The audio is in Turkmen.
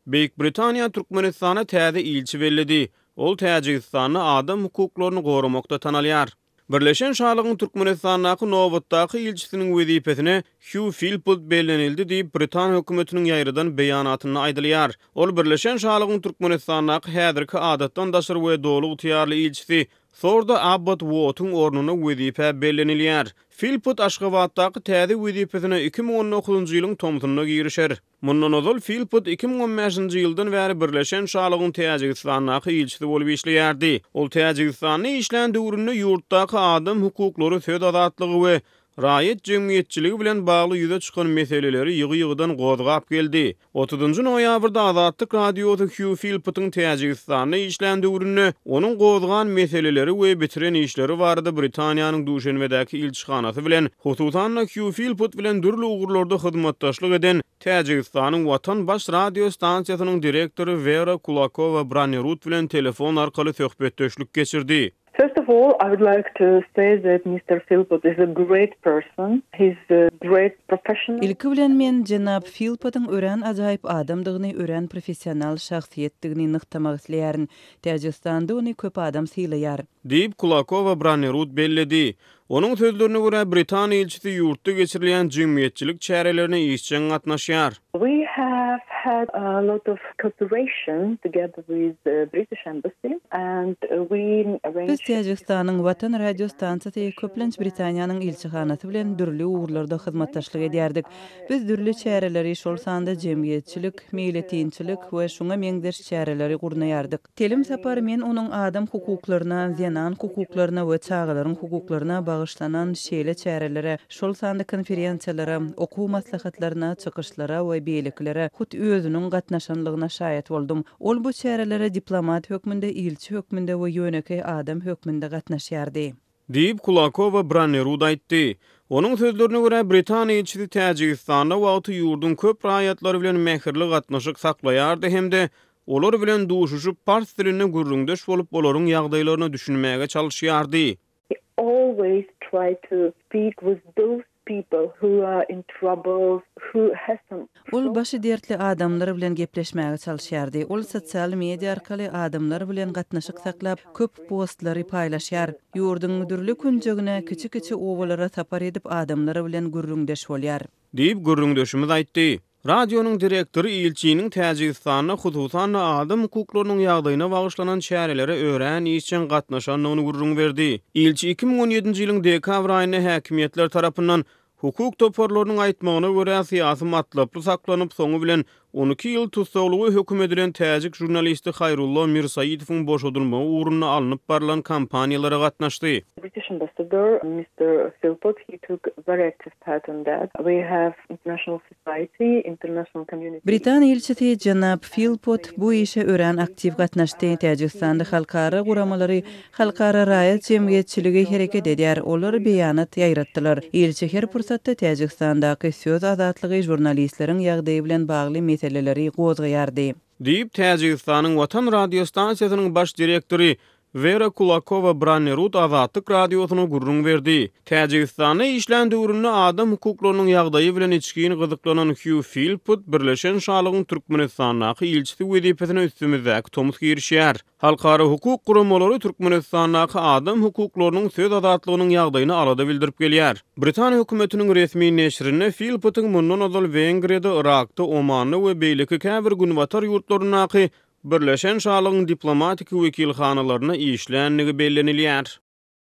Beýik Britaniýa Türkmenistana täze ilçi belledi. Ol Täjigistanda adam hukuklaryny goramakda tanalýar. Birleşen Şalygyň Türkmenistandaky nobatdaky ilçisiniň wezipesine Hýu Filpot bellenildi diýip, britan hökümetiniň ýaýradan beýanatynda aýdylýar. Ol Birleşen Şalygyň Türkmenistandaky häzirki adatdan daşary we doly ygtyýarly ilçisi Sorda Abbot Uottyň ornuna wezipä bellenilýär. Filpot Aşgabatdaky täze wezipesine 2019-njy ýylyň tomsunda girişer. Mundan ozal Filpot 2015-nji ýyldan bäri Birleşen Şalygyň Täjigistandaky ilçisi bolup işleýärdi. Ol Täjigistanda işlän döwründe ýurtdaky adam hukuklary, söz azatlygy we raýat jemgyýetçiligi bilen bagly ýüze çykan meseleleri ýygy-ýygydan gozgap geldi. Otuzynjy noýabrda Azatlyk Radiosy Hýu Filpotyň Täjigistanda işlän döwründe onuň gozgan meseleleri we bitiren işleri barada Britaniýanyň Duşenbedäki ilçihanasy bilen, hususan-da Hýu Filpot bilen dürli ugurlarda hyzmatdaşlyk eden Täjigistanyň Watan baş radio stansiýasynyň direktory Wera Kulakowa-Branerud bilen telefon arkaly söhbetdeşlik geçirdi. First of all, I would like to say that Mister Philpott is a great person. He's a great professional. Ilki bilen men jenap Filpottyň örän ajaýyp adamdygyny, örän professional şahsyýetdigini nygtamak isleýärin. Täjigistanda ony köp adam sylaýar. Diýip, Kulakowa Branerud belledi. Onuň sözlerine görä, britan ilçisi ýurtda geçirilýän jemgyýetçilik çärelerine işjeň gatnaşýar. We have had a lot of cooperation together with the British Embassy and we arranged. Biz Täjigistanyň Watan radio stansiýasy, köplenç Britaniýanyň ilçihanasy bilen dürli ugurlarda hyzmatdaşlyk edýärdik. Biz dürli çäreleri, şol sanda jemgyýetçilik, meýletinçilik we şuňa meňzeş çäreleri gurnaýardyk. Telim sapar men onuň adam hukuklaryna, zenan hukuklaryna we çagalaryň hukuklaryna bagyşlanan şeýle çärelere, şol sanda konferensiýalara, okuw maslahatlaryna, çykyşlara we beýlekilere hut özüniň gatnaşanlygyna şaýat boldum. Ol bu çärelere diplomat hökmünde, ilçi hökmünde we ýönekeý adam hökmünde gatnaşýardy. Diýip, Kulakowa Brannerud aýtdy. Onuň sözlerine görä, britan ilçisi Täjigistanda wagty ýurduň köp raýatlary bilen mähirli gatnaşyk saklaýardy hem-de olar bilen duşuşyp, pars dilinde gürrüňdeş bolup, olaryň ýagdaýlaryna düşünmäge çalyşýardy. He always tried to speak with those people who are in trouble, who has some Ol başy dertli adamlar bilen gepleşmäge çalyşýardy. Ol sosial media arkaly adamlar bilen gatnaşyk saklap, köp postlary paýlaşýar. Ýurduň dürli künjegine, kiçi-kiçi obalara sapar edip, adamlar bilen gürrüňdeş bolýar. Diýip, gürrüňdeşimiz aýtdy. Radionyň direktory ilçiniň Täjigistanda, hususan-da, adam hukuklarynyň ýagdaýyna bagyşlanan çärelere örän işjeň gatnaşandygyny gürrüň berdi. Ilçi 2017-nji ýylyň dekabr aýynda häkimiýetler tarapyndan, hukuk toparlarynyň aýtmagyna görä, syýasy matlaply saklanyp, soňy bilen 12 ýyl tussaglyga höküm edilen täjik žurnalisti Haýrullo Mirsaidowyň boşadylmagy ugrunda alnyp barlan kampaniýalara gatnaşdy. British ambassador Mister Philpott he took very active part on that. We have international society, international community. Britan ilçisi jenap Filpott bu işe örän aktiw gatnaşdy. Täjigistanda halkara guramalary, halkara raýat jemgyýetçiligi hereket edýär. Olar beýanat ýaýratdylar. Ilçi her pursatda Täjigistandaky söz azatlygy, žurnalistleriň ýagdaýy bilen bagly meseleleri gozgaýardy. Diýip, Täjigistanyň Watan radiostansiýasynyň baş direktory Wera Kulakowa Brannerud Azatlyk Radiosyna gürrüň berdi. Täjigistanda işlän döwründe adam hukuklarynyň ýagdaýy bilen içgin gyzyklanan Hýu Filput Birleşen Şalygyň Türkmenistandaky ilçisi wezipesine üstümizdäki tomus girişýär. Halkara hukuk guramalary Türkmenistandaky adam hukuklarynyň, söz azatlygynyň ýagdaýyna alada bildirip gelýär. Britan hökümetiniň resmi neşirinde Filputyň mundan ozal Wengriýada, Yrakda, Omanda we beýleki käbir günbatar ýurtlaryndaky Birleşen Şalygyň diplomatiki wekilhanalarynda işländigi bellenilýär.